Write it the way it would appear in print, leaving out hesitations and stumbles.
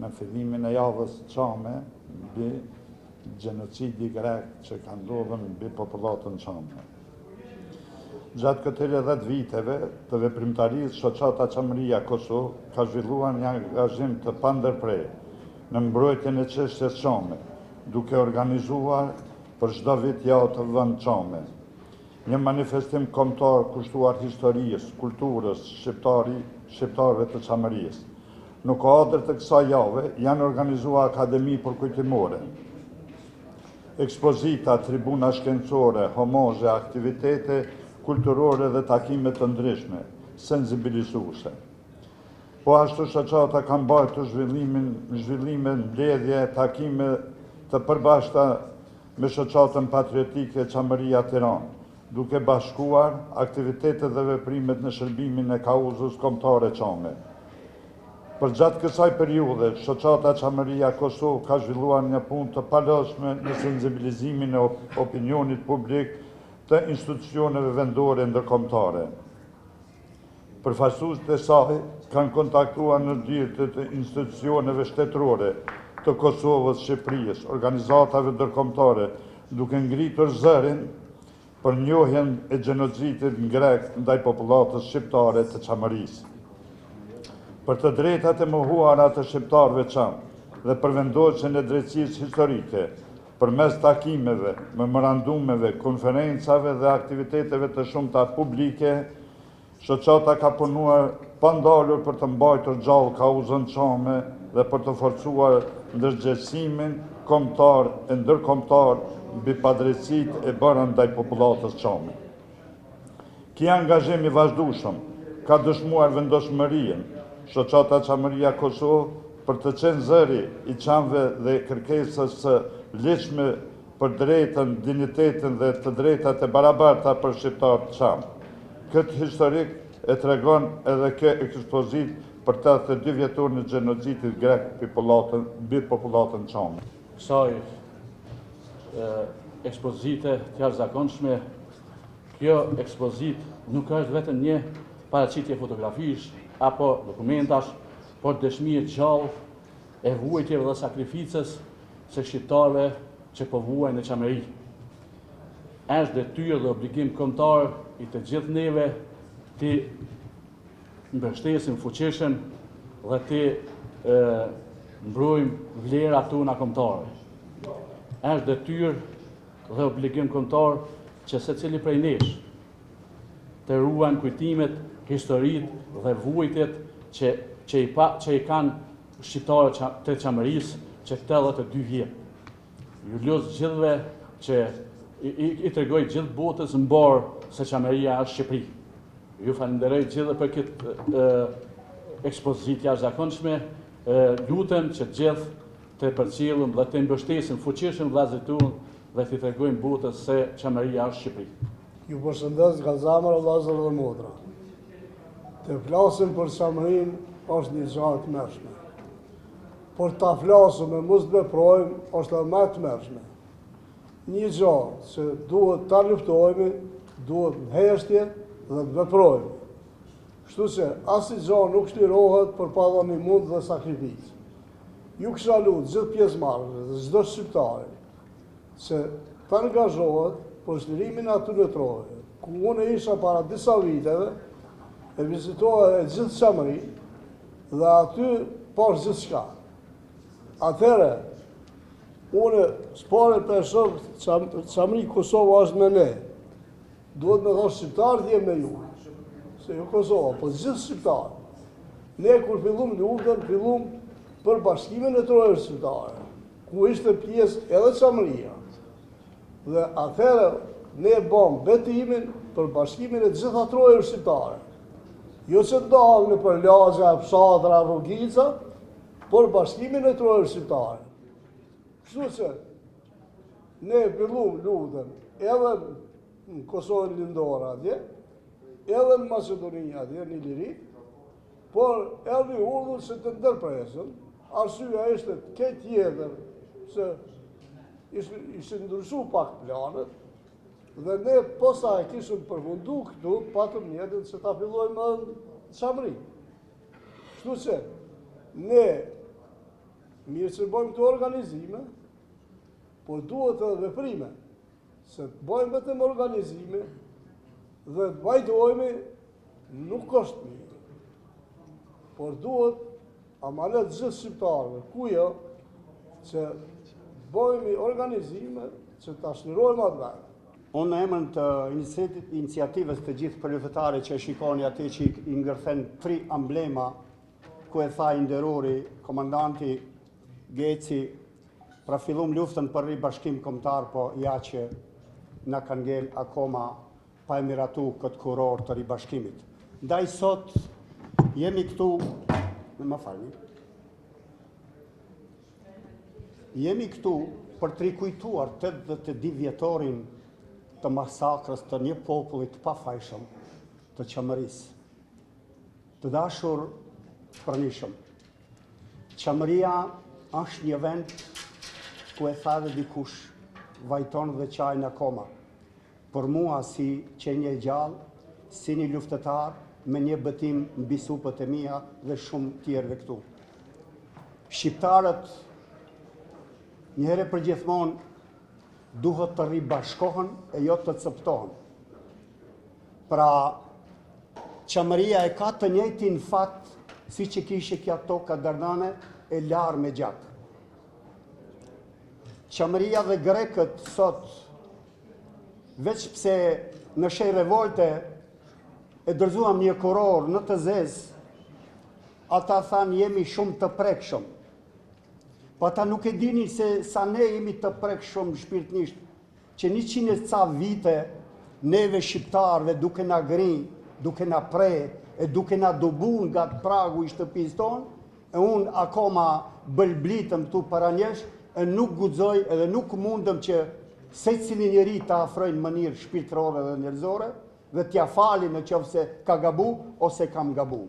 në fillimin e javës çame mbi gjenocidi grek që ka ndodhur mbi popullatën çame. Gjatë këtyre 10 viteve të veprimtarisë, Shoqata Çamëria Kosovë ka zhvilluar një angazhim të pandërprerë në mbrojtjen e çështjes çame, duke organizuar për çdo vit javën çame. Një manifestim kombëtar kushtuar historisë, kulturës, shqiptari, shqiptarëve të Çamërisë. Në kuadër të kësaj jave janë organizuar akademi përkujtimore, ekspozita, tribuna shkencore, homazhe, aktivitete kulturore dhe takime të ndryshme, sensibilizuese. Po ashtu shoqata ka mbajtur zhvillimin, zhvillime, mbledhje, takime të përbashkëta me shoqatën patriotike Çamëria Tiranë, duke bashkuar aktivitetet dhe veprimet në shërbimin e kauzës kombëtare çame. Përgjatë kësaj periudhe, shoqata Çamëria Kosovë ka zhvilluar një punë të palodhshme në sensibilizimin e opinionit publik të institucioneve vendore ndërkombëtare. Përfaqësuesit e saj kanë kontaktuar në dyert e institucioneve shtetërore të Kosovës, Shqipërisë, organizatave ndërkombëtare, duke ngritur zërin për njohjen e gjenocidit grek ndaj popullatës shqiptare të Çamërisë. Për të drejtat e mohuara të shqiptarëve çamë dhe për vendosjen e drejtësisë historike, përmes takimeve, memorandumeve, konferencave dhe aktiviteteve të shumta publike, Shoqata ka punuar pa ndalur për të mbajtur gjallë kauzën çame dhe për të forcuar ndërgjegjësimin kombëtar e ndërkombëtar mbi padrejtësitë e bëra ndaj popullatës çame. Ky angazhim i vazhdueshëm ka dëshmuar vendosmërinë Shoqata Çamëria Kosovë për të qenë zëri i çamëve dhe kërkesës së ligjshme për drejtën, dinjitetin dhe të drejtat e barabarta për shqiptarët çamë. Këtë historik e tregon edhe kjo ekspozitë për 82 vjetorin e gjenocidit grek mbi popullatën çame. Kësaj ekspozite të jashtëzakonshme, kjo ekspozitë nuk është vetëm një paraqitje fotografish apo dokumentash, por dëshmi e gjallë e vuajtjeve dhe sakrificës së shqiptarëve që po vuajnë në Çamëri. Është detyrë dhe obligim kombëtar i të gjithë neve t'i mbështesim fuqishëm dhe t'i mbrojmë vlerat tona kombëtare. Është detyrë dhe obligim kombëtar që secili prej nesh të ruajmë kujtimet, historitë dhe vuajtjet që që i pa që i kanë shqiptarët të Çamërisë që 82 vjet. Ju lus gjithëve që i, i, i tregoj gjithë botës mbarë se Çamëria është Shqipëri. Ju falenderoj gjithë për këtë ekspozitë jashtëzakonshme. Lutem që gjithë të përcjellim dhe të mbështesim fuqishëm vëllezërit tonë dhe t'i tregojmë botës se Çamëria është Shqipëri. Ju përshëndes nga zemra vëllezër dhe motra. Të flasim për Çamërinë është një gjë e tmerrshme. Por ta flasim e mos të veprojmë është edhe më e tmerrshme. Një gjë që duhet ta luftojmë, duhet në heshtje dhe të veprojmë. Kështu që asnjë gjë nuk çlirohet për pa dhënë një mund dhe sakrificë. Ju kisha lutë gjithë pjesëmarrësve dhe çdo shqiptari që të angazhohet për çlirimin e atyre trojeve, ku unë isha para disa viteve, e vizitova e gjithë Çamërinë dhe aty pashë gjithçka. Atëherë, unë s'pari po e shoh Çamëri Kosova është me ne. Duhet me thonë shqiptarët jem me ju, se jo Kosova, po gjithë shqiptarët. Ne kur fillum luftën, fillum për bashkimin e trojeve shqiptare, ku ishte pjesë edhe Çamëria. Dhe atëherë ne bëm betimin për bashkimin e gjitha trojeve shqiptare. Jo që ndahemi nëpër lagje, fshatra, rrugica, por bashkimin e trojeve shqiptare. Kështu që ne fillum luftën edhe në Kosovën lindore atje, edhe në Maqedoni atje, në Iliri, por erdhi urdhër që të ndërpresim, arsyeja ishte krejt tjetër, se ishin ndryshu pak planet, dhe ne posa e kishim përfundu këtu, patëm nijetin që ta fillojmë edhe në Çamëri. Kështu që ne. Mirë që bëjmë këto organizime, por duhet edhe veprime, se të bëjmë vetëm organizime dhe të vajtojmë nuk është mirë. Por duhet amanet gjithë shqiptarëve, ku jo, që të bëjmë organizime që ta çlirojmë atë vend. Unë në emër të iniciativës të gjithë për luftëtarët që e shikoni aty që i ngërthen tri emblema ku e tha i nderuari komandanti Geci, pra fillum luftën për ribashkim kombëtar, po ja që na kanë ngel akoma pa e miratu këtë kurorë të ribashkimit. Ndaj sot jemi këtu, në më falni, jemi këtu për të rikujtuar 82 vjetorin të masakrës të një populli të pafajshëm të Çamërisë. Të dashur të pranishëm, Çamëria është një vend ku e tha dhe dikush, vajton dhe qajnë akoma. Por mua si qenie e gjallë, si një luftëtar me një betim mbi supet e mia dhe shumë tjerëve këtu. Shqiptarët njëherë përgjithmonë duhet të ribashkohen e jo të coptohen. Pra, Çamëria e ka të njëjtin fat siç e kishe kja toka dardane e larë me gjak. Çamëria dhe grekët sot, veç pse në shej revolte e dorëzuam një kurorë në të zezë, ata thanë jemi shumë të prekshëm. Po ata nuk e dinin se sa ne jemi të prekshëm shpirtnisht, Që 100 e ca vite neve shqiptarëve duke na gri, duke na pre e duke na dëbu nga pragu i shtëpisë tonë, e unë akoma bëlblitëm këtu para njesh, e nuk guxoj edhe nuk mundëm që secilin njeri ta afroj në mënyrë shpirtërore dhe njerëzore dhe t'ja fali në qoftë se ka gabu ose kam gabu.